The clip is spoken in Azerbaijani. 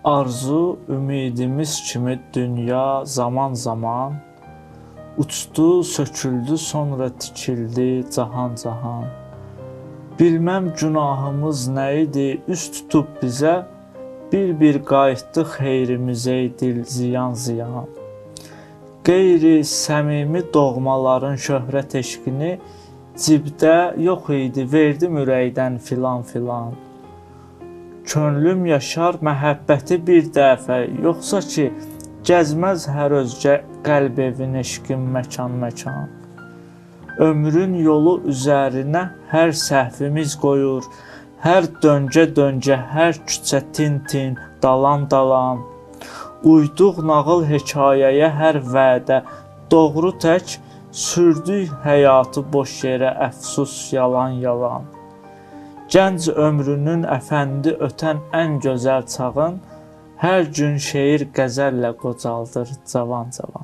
Arzu, ümidimiz kimi dünya zaman zaman uçdu, söküldü, sonra tikildi cahan cahan. Bilməm günahımız nə idi, üz tutub bizə, bir-bir qayıtdı xeyrimizə dil ziyan ziyan. Qeyri səmimi doğmaların şöhrət eşqini cibdə yox idi, verdim ürəkdən filan filan. Könlüm yaşar məhəbbəti bir dəfə, yoxsa ki gəzməz hər özgə qəlb evin eşqin məkan məkan. Ömrün yolu üzərinə hər səhvimiz qoyur, hər döncə döncə, hər küçə tin-tin, dalan dalan. Uyduq nağıl hekayəyə hər vədə, doğru tək sürdük həyatı boş yerə, əfsus yalan yalan. Gənc ömrünün əfəndi ötən ən gözəl çağın, hər gün şeir qəzəllə qocaldır cavan cavan.